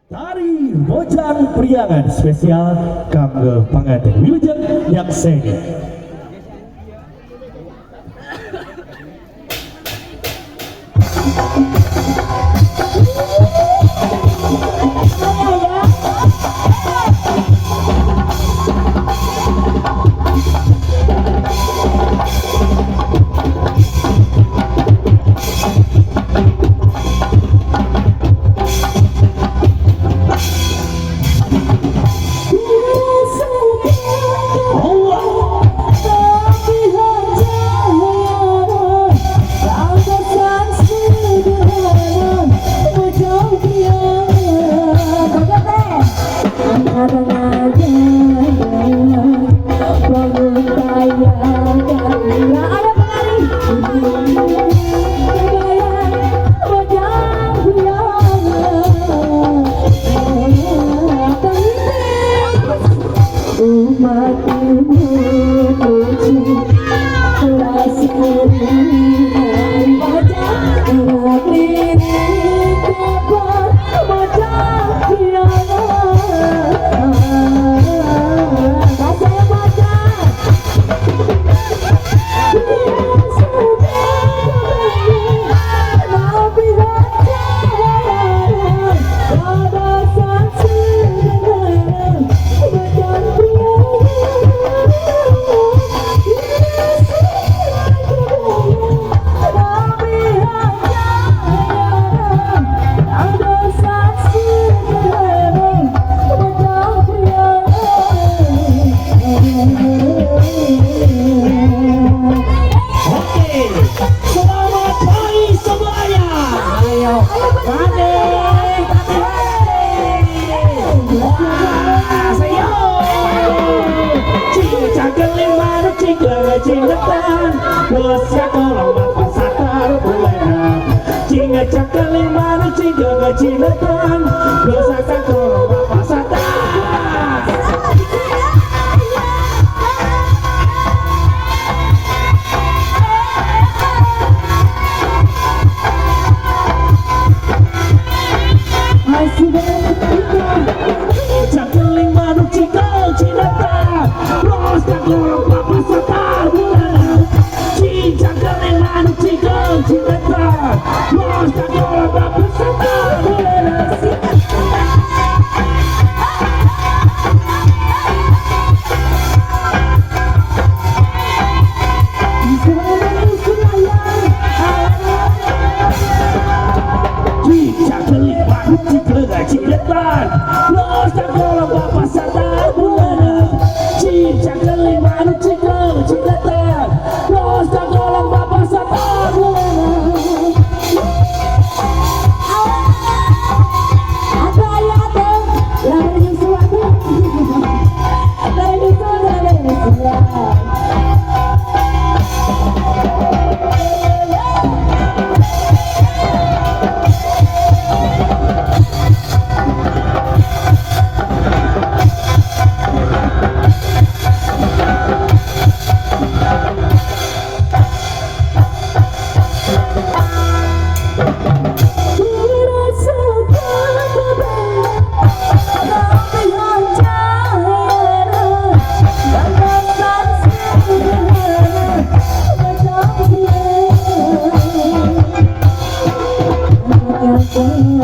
Tari Bojang Priangan spesial kanggo panganten wilujeng nyakseni. Allah. Umat ibu puji Oke, selamat pagi semuanya. Ayo, Kade, wah, sayo. Cinta cakeling manuk cingkle cingletan, bosya kolong bapak satar bulana. Cinta cakeling manuk cingkle cingletan, bosya kolong bapak satar. Cakeling manuk cingkle cingletan, bosya kolong bapak satar bulana. Cinta cakeling manuk cingkle cingletan, bosya kolong bapak satar bulana. Cingkle manuk cingkle cingletan, bosya kolong bapak satar bulana. Cingkle manuk cingkle cingletan, bosya kolong bapak satar bulana. Thank you.